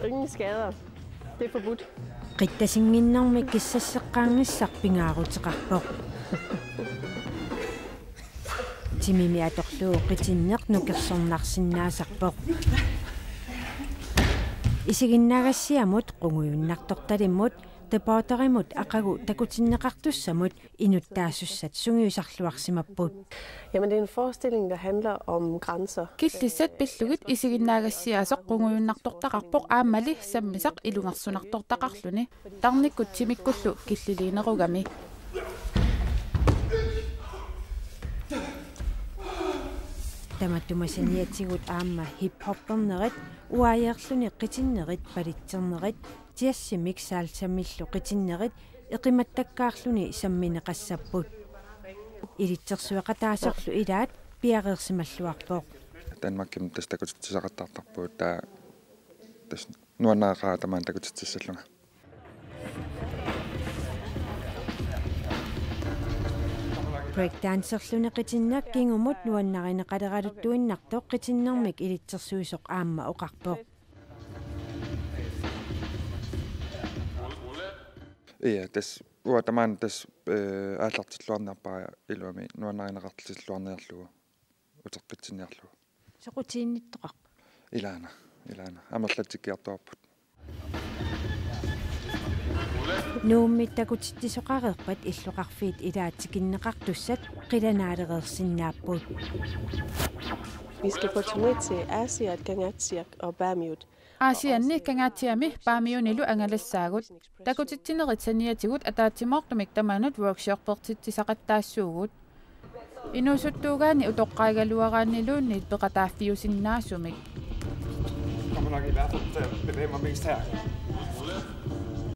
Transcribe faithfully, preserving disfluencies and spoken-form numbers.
Ingen skader. Det er forbudt. Qittasinngitsunik kissasseqqaarnissaq pingaaruteqarpoq. Timimi atorlugu qitinneq nukersornarsinnaasarpoq. Isiginnaagassiamut, qungujunnartortalimmut, deporterimut aqagu takutinneqartussamut inuttaasussat sungiusarluarsimapput. Jamen, det er en forestilling, der handler om grænser. Killissat pillugit isiginnaagassiaasoq qungujunnartortaqarpoq aammali sammisaq ilungersunartortaqarluni. Tarnikkut timikkullu killiliinerugami. Tamatuma saniatigut aamma hiphoppernerit, uaajeerluni qitinnerit, palitsernerit, jazzimik salsamillu qitinnerit eqimattakkaarluni sammineqassapput. Ilitsersueqataasorlu ilaat piareersimalluarpoq. Danmarkimi tassa takutitsisaqattaartarpugut, taava tassa nuannareqaara tamaani takutitsissallunga. Breakdancerluni qitinneq kingumut nuannarineqaleraluttuinnartoq qitinnermik ilitsersuisoq aamma oqarpoq. Ja, tassa uanga tamaani tassa, eh, aallartilluarniarpara iluamik nuannarineqartilluarniarlugu, uteqqitsinniarlugu. Soqutiginnittoqarpa? Ilaana, ilaana. Amerlatsikkiartuarput. Nuummi takutitsisoqareerpat illoqarfiit ilaat tikinneqartussat qilanaalereersinnaapput. Vi skal på turné til Aasiaat, Kangaatsiaq og Paamiut. Aasianni Kangaatsiami Paamiunilu angalassaagut. Takutitsinerit saniatigut ataatsimoortumik tamanut workshoppertitsisaqattaassuugut. Inuusuttuugaanni utoqqaagaluaraanniluunniit peqataaffiusinnaasumik. Kommer nok i hvert fald til at bevæge mig mest her.